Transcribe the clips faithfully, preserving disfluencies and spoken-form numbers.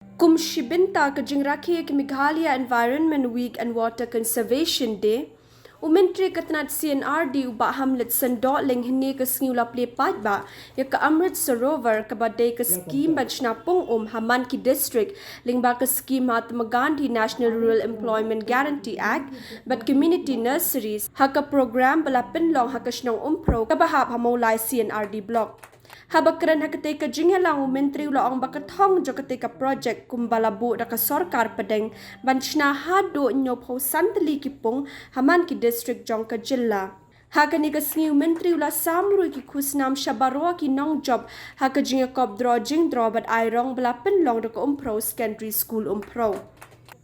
Kum shi bynta ka jingrakhe ïa ka Meghalaya Environment Week and Water Conservation Day, u Myntri ka tnat C and R D u Bah Hamlet Shandoh lyngba ka sngi u la plie paidbah ïa ka Amrit Sarovar kaba dei ka skhim ban shna pung um ha man ki district lyngba ka skhim Mahatma Gandhi National Rural Employment Guarantee Act bad community nurseries ha ka program ba la pynlong ha ka shnong Umphro kaba hap ha Mawlai C and R D Block. Haba kren ha katei ka jingïalang u Myntri u la ong ba ka thong jong katei ka project kumba la buh da ka sorkar pdeng ban shna haduh hynñiewphew san tylli ki pung ha man ki district jong ka jylla. Ha kane ka sngi u Myntri u la sam ruh ïa ki khusnam sha baroh ki nongjop ha ka jingïakop draw jingdraw bad airong ba la pynlong da ka Umphro Secondary School Umphro.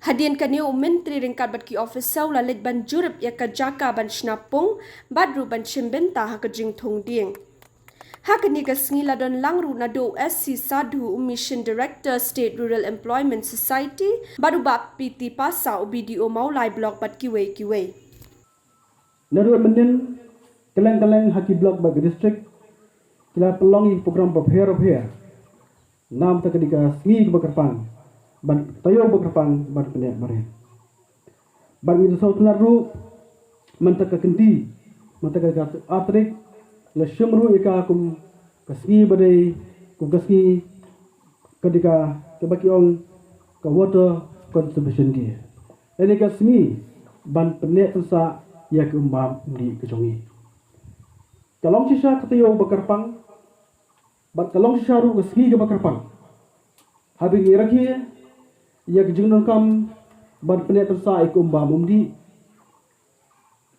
Hadien kane u Myntri ryngkat bad ki officer u la leit ban jurip ïa ka jaka ban shna pung bad ruh ban shim bynta ha ka jingthung dieng. Ha kane ka sngi la don lang ruh naduh u S C Sadhu, u Mission Director, State Rural Employment Society, bad u Bah P T Passah, u B D O Mawlai Block bad kiwei kiwei. Naduh mynnin, kylleng kylleng ha ki block bad ki district ki la pynlong ïa ki program bapher bapher na ka bynta kane ka sngi kaba kyrpang ban taïew ba kyrpang ban pynïap mariang. Bad ngi da sngewtynnat ruh mynta ka kynti, mynta ka artrik la shim ruh ïa ka kum ka sngi ba dei kum ka sngi ka dei ka kaba ki ong ka Water Conservation Day. Ïa kane ka sngi ban pynïap pynsah ïa ka um bam um dih ka jong ngi. Ka long shisha ka taïew ba kyrpang bad ka long shisha ruh ka sngi kaba kyrpang. Haba ngi rakhe ïa ka jingdonkam ban pynïap pynsah ïa ka um bam um dih,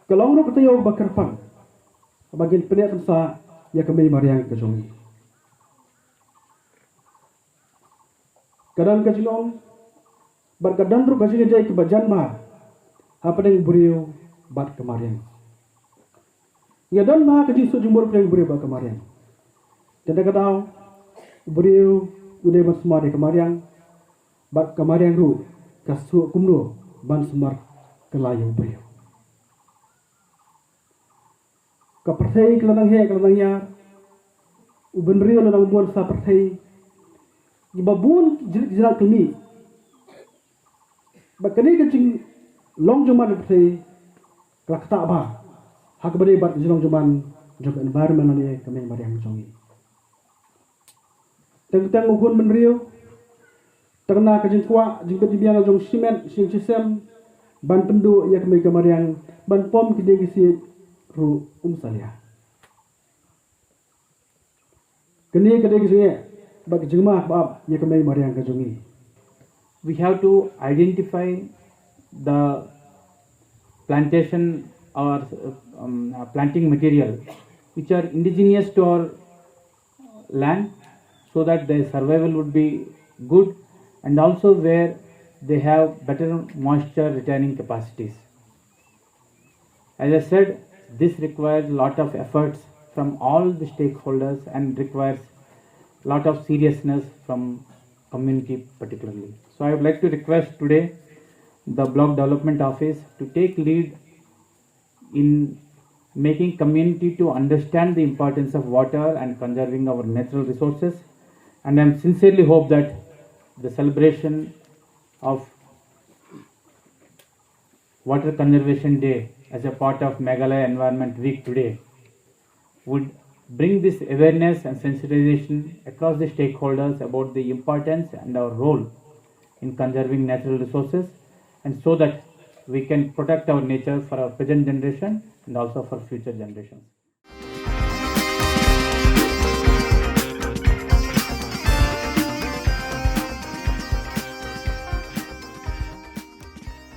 ka long ruh ka taïew ba kyrpang ba ngin pynïap pynsah ïa ka mei mariang ka jong ngi. Ka don ka jingong bad ka don ruh ka jingïadei kaba jan bha hapdeng u briew bad ka mariang. Ngi don bha ka jingsuk jingbor hapdeng u briew bad ka mariang. Tang da ka daw u briew u dei ban sumar ïa ka mariang bad ka mariang ruh ka suk kumno ban sumar ka la ïa u briew. Ka pyrthei ka la nang heh ka la nang ïar, u bynriew la nang bun sa pyrthei. Kiba bun jylliew jylliew kylli. Bad kane ka jinglong jingman ka pyrthei ka la ktah bha ha kaba dei bad ka jinglong jingman jong ka environment lane ka mei mariang jong ngi. Teng teng u khun bynriew, tang na ka jingkwah jingbit jingbiang jong shimet shingshisem ban pynduh ïa ka mei ka mariang ban pom ki dieng ki siej ruh um salia. Kane ka dei ka jingeh bad ka jingma kaba ap ïa ka mei mariang ka jong ngi. We have to identify the plantation or um, uh, planting material which are indigenous to our land, so that their survival would be good and also where they have better moisture retaining capacities. As I said, this requires lot of efforts from all the stakeholders and requires lot of seriousness from community particularly. So I would like to request today the Block Development Office to take lead in making community to understand the importance of water and conserving our natural resources. And I sincerely hope that the celebration of Water Conservation Day as a part of Meghalaya Environment Week today would bring this awareness and sensitization across the stakeholders about the importance and our role in conserving natural resources, and so that we can protect our nature for our present generation and also for future generations.